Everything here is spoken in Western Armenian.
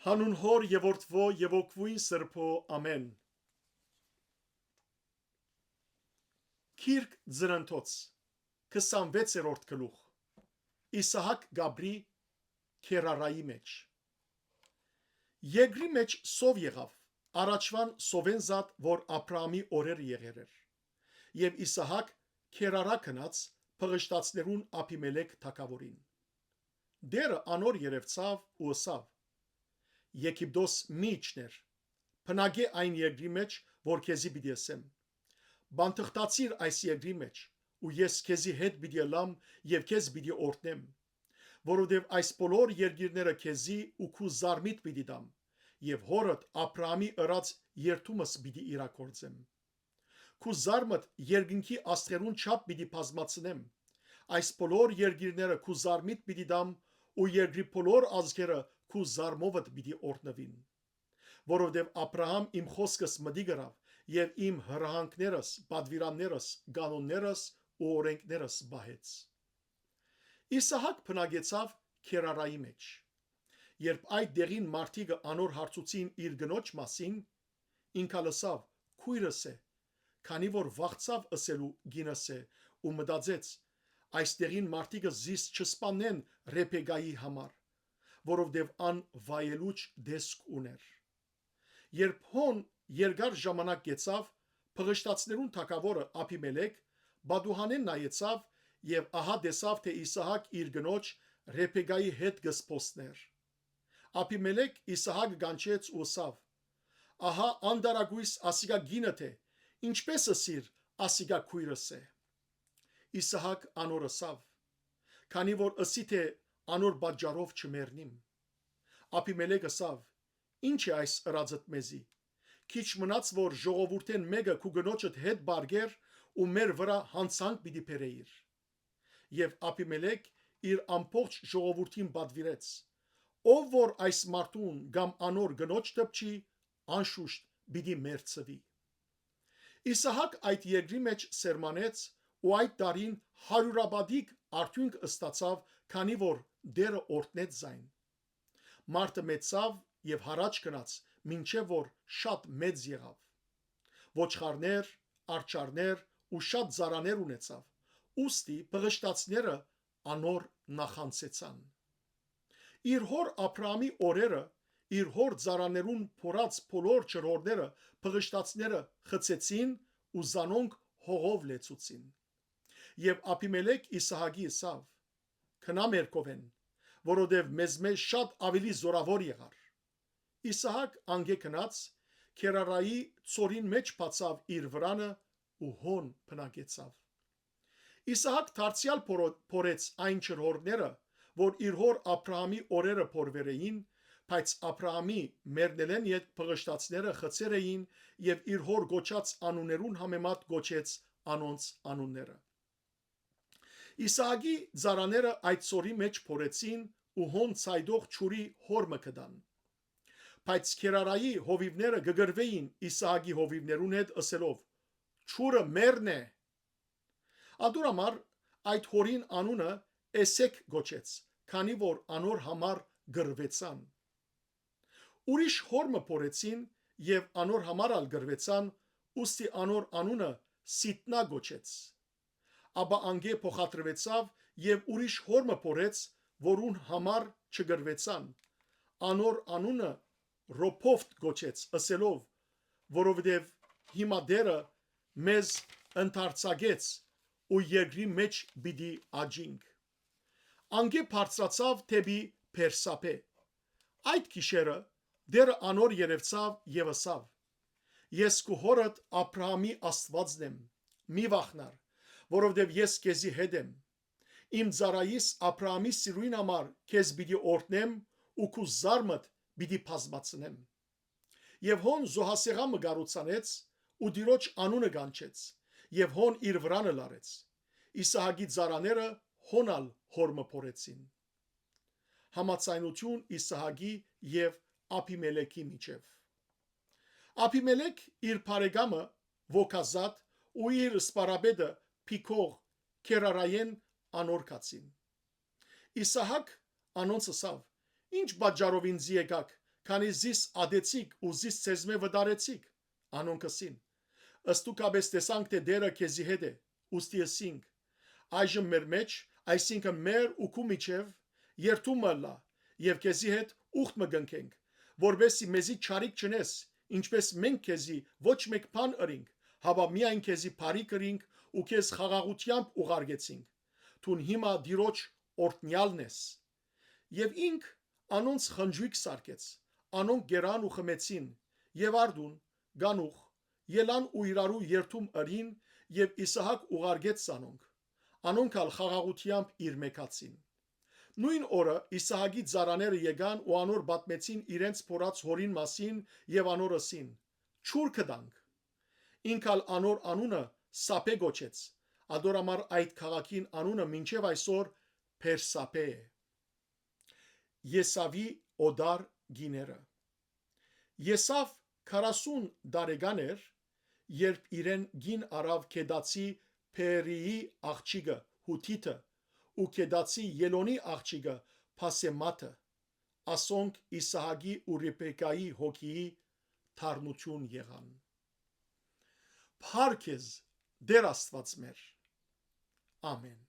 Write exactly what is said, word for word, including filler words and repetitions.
Հանուն Հօր եւ Որդւոյ եւ Հոգւոյն Սրբոյ, ամէն։ Գիրք Ծննդոց, քսանվեցերորդ գլուխ։ Իսահակ կ'ապրի Քերարայի մէջ։ Երկրի մէջ սով եղաւ, առաջուան սովէն զատ, որ Աբրահամի օրերը եղեր էր։ Եւ Իսահակ Քերարա գնաց, Փղշտացիներուն Աբիմելէք թագաւորին։ Տէրը անոր երեւցաւ ու ըսաւ. «Եգիպտոս մի իջներ, բնակէ այն երկրի մէջ, որ քեզի պիտի ըսեմ։ Բանթղթացիր այս երկրի մէջ, ու ես քեզի հետ պիտի ըլլամ եւ քեզ պիտի օրհնեմ, որովհետեւ այս բոլոր երկիրները քեզի ու քու զարմիդ պիտի տամ եւ հօրդ Աբրահամի ըրած երդումս պիտի իրագործեմ։ Քու զարմդ երկնքի աստղերուն չափ պիտի բազմացնեմ։ Այս բոլոր երկիրները քու զարմիդ պիտի տամ ու երկրի բոլոր ազգերը քու զարմովդ պիտի օրհնուին։ Որովհետեւ Աբրահամ իմ խօսքս մտիկ ըրաւ եւ իմ հրահանգներս, պատուիրաններս, կանոններս ու օրէնքներս պահեց»։ Իսահակ բնակեցաւ Քերարայի մէջ։ Երբ այդ դեղին մարդիկը անոր հարցուցին իր կնոջ մասին, ինք ալ ըսաւ. «Քոյրս է», քանի որ վախցաւ ըսելու կինս է ու մտածեց. «Այս դեղին մարդիկը զիս չսպաննեն Ռեբեկայի համար, որովհետեւ ան վայելուչ տեսք ունէր»։ Երբ հոն երկար ժամանակ գեցաւ, Փղշտացիներուն թագաւորը Աբիմելէք պատուհանէն նայեցաւ եւ ահա տեսաւ թէ Իսահակ իր կնոջ Ռեբեկայի հետ կը սփոսնէր։ Աբիմելէք Իսահակը կանչեց ու ըսաւ. «Ահա անտարակոյս ասիկա կինդ է, ինչպէ՞ս ըսիր, ասիկա քոյրս է»։ Իսահակ անոր ըսաւ. «Քանի որ ըսի թէ անոր պատճառով չմեռնիմ»։ Աբիմելէք ըսաւ. «Ի՞նչ է այս ըրածդ մեզի։ Քիչ մնաց որ ժողովուրդէն մէկը քու կնոջդ հետ պառկէր ու մեր վրայ յանցանք պիտի բերէիր»։ Եւ Աբիմելէք իր ամբողջ ժողովուրդին պատուիրեց. «Ով որ այս մարդուն կամ անոր կնոջ դպչի, անշուշտ պիտի մեռցուի»։ Իսահակ այդ երկրի մէջ սերմանեց ու այդ տարին հարիւրապատիկ արդիւնք ստացաւ, քանի որ Տէրը օրհնեց զայն։ Մարդը մեծցաւ եւ յառաջ գնաց, մինչեւ որ շատ մեծ եղաւ։ Ոչխարներ, արջառներ ու շատ ծառաներ ունեցաւ, ուստի Փղշտացիները անոր նախանձեցան։ Իր հօր Աբրահամի օրերը, իր հօր ծառաներուն փորած բոլոր ջրհորները Փղշտացիները խցեցին ու զանոնք հողով լեցուցին։ Եւ Աբիմելէք Իսահակի ըսաւ. «Գնա մեր քովէն, որովհետեւ մեզմէ շատ աւելի զօրաւոր եղար»։ Իսահակ անկէ գնաց, Քերարայի ծորին մէջ բացաւ իր վրանը ու հոն բնակեցաւ։ Իսահակ դարձեալ փորո-, փորեց այն ջրհորները, որ իր հօր Աբրահամի օրերը փորուեր էին, բայց Աբրահամի մեռնելէն ետք Փղշտացիները խցեր էին եւ իր հօր կոչած անուններուն համեմատ կոչեց անոնց անունները։ Իսահակի ծառաները այդ ծորի մէջ փորեցին ու հոն ցայտող ջուրի հոր մը գտան։ Բայց Քերարայի հովիւները կը կռուէին Իսահակի հովիւներուն հետ, ըսելով. «Ջուրը մերն է»։ Ատոր համար այդ հորին անունը Էսեք կոչեց, քանի որ անոր համար կռուեցան։ Ուրիշ հոր մը փորեցին եւ անոր համար ալ կռուեցան, ուստի անոր անունը Սիտնա կոչեց։ Ապա անկէ փոխադրուեցաւ եւ ուրիշ հոր մը փորեց, որուն համար չկռուեցան։ Անոր անունը Ռոփովտ կոչեց, ըսելով. «Որովհետեւ հիմա Տէրը մեզ ընդարձակեց ու երկրի մէջ պիտի աճինք»։ Անկէ բարձրացաւ դէպի Փերսափէ։ Այդ գիշերը Տէրը անոր երեւցաւ եւ ըսաւ. «Ես քու հօրդ Աբրահամի Աստուածն եմ, մի վախնար, որովհետեւ ես քեզի հետ եմ։ Իմ ծառայիս Աբրահամի սիրոյին համար քեզ պիտի օրհնեմ ու քու զարմդ պիտի բազմացնեմ»։ Եւ հոն զոհասեղան մը կառուցանեց ու Տիրոջ անունը կանչեց, եւ հոն իր վրանը լարեց։ Իսահակի ծառաները հոն ալ հոր մը փորեցին։ Համաձայնութիւն Իսահակի եւ Աբիմելեքի միջեւ։ Աբիմելեք իր բարեկամը Ոգազատ ու իր սպարապետը Փիքող Քերարայէն անոր գացին։ Իսահակ անոնց ըսաւ. «Ի՞նչ պատճառով ինծի եկաք, քանի զիս ատեցիք ու զիս ձեզմէ վտարեցիք»։ Անոնք ըսին. «Ստուկապէս տեսանք թէ Տէրը քեզի հետ է, ուստի ըսինք. Այժմ մեր մէջ, այսինքն մեր ու քու միջեւ, երդում մը ըլլայ, եւ քեզի հետ ուխտ մը կնքենք, որպէս զի մեզի չարիք չընես, ինչպէս մենք քեզի ոչ մէկ բան ըրինք, հապա միայն քեզի բարիք ըրինք ու քեզ խաղաղութեամբ ուղարկեցինք։ Դուն հիմա Տիրոջ օրհնեալն ես»։ Եւ ինք անոնց խնճոյք սարքեց։ Անոնք կերան ու խմեցին, եւ արտուն, կանուխ, ելան ու իրարու երդում ըրին, եւ Իսահակ ուղարկեց զանոնք։ Անոնք ալ խաղաղութեամբ իրմեկացին։ Նոյն օրը Իսահակի ծառաները եկան ու անոր պատմեցին իրենց փորած հօրին մասին եւ անոր ըսին. «Ջուր կտանք»։ Ինք ալ անոր անունը Սափէ կոչեց, ատոր համար այդ քաղաքին անունը մինչեւ այսօր Բերսափէ է։ Եսաւի օտար կիները։ Եսաւ քառասուն տարեկան էր, երբ իրեն կին առաւ Կետացի Փերիի աղջիկը Հութիթը ու Կետացի Ելոնի աղջիկը Փասեմաթը։ Ասոնք Իսահակի ու Ռեբեկայի հոգիի դառնութիւն եղան։ Փառք քեզ, Տէր Աստուած մեր։ Ամէն։